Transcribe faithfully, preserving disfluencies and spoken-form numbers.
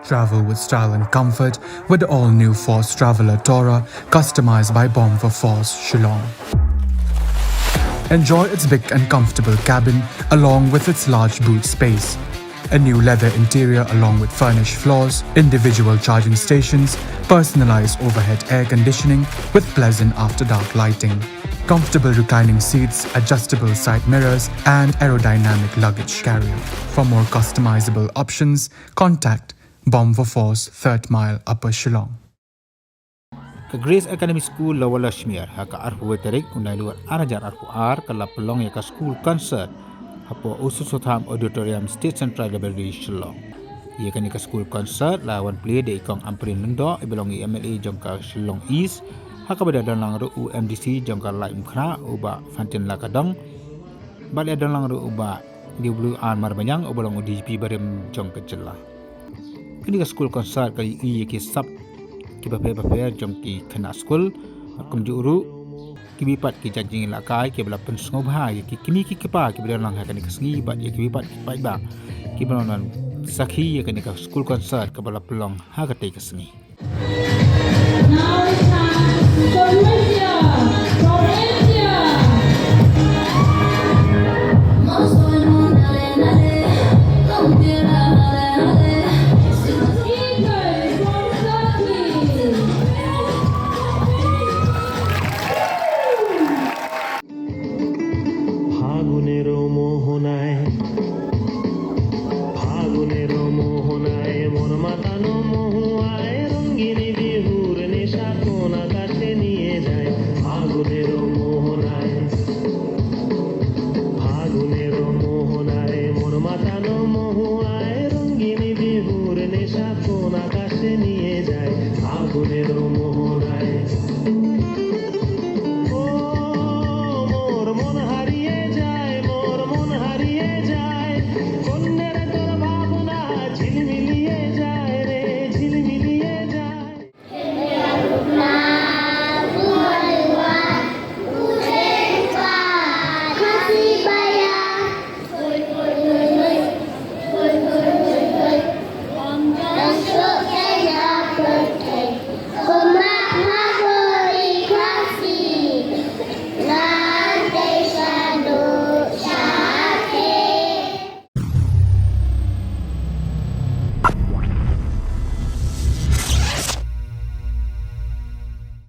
Travel with style and comfort with the all-new Force Traveler Tourer, customized by Bomb for Force, Shillong. Enjoy its big and comfortable cabin along with its large boot space. A new leather interior along with furnished floors, individual charging stations, personalized overhead air conditioning with pleasant after dark lighting. Comfortable reclining seats, adjustable side mirrors, and aerodynamic luggage carrier. For more customizable options, contact Bomb for Force, Third Mile, Upper Shillong. Ka Grace Academy School Lower Lashmere, ha ka arphew tarik u Nailuar ar hajar arphew ar, ka la pynlong ïa ka school concert hapoh Ususotham Auditorium, State Central Library, Shillong. Ïa kane ka school concert la wan plie da i Kong Ampareen Lyngdoh, i ba long i M L A jong ka Shillong East, ha kaba da don lang ruh u M D C jong ka Laitumkhrah, u Bah Fantin Lakadong, bad la don lang ruh u Bah D W R Marbaniang, u ba long u D G P barim jong ka jylla. Kane ka school concert ka ïohi ïa ki sap kiba pher bapher jong ki khynnah skul, bad kumjuh ruh kiwei pat ki jait jingïalehkai kiba la pynsngewbha ïa ki kmie ki kpa kiba don lang ha kane ka sngi, bad ïa kiwei pat ki paidbah kiba la don sakhi ïa kane ka school concert kaba la pynlong ha katei ka sngi. Now it's time for you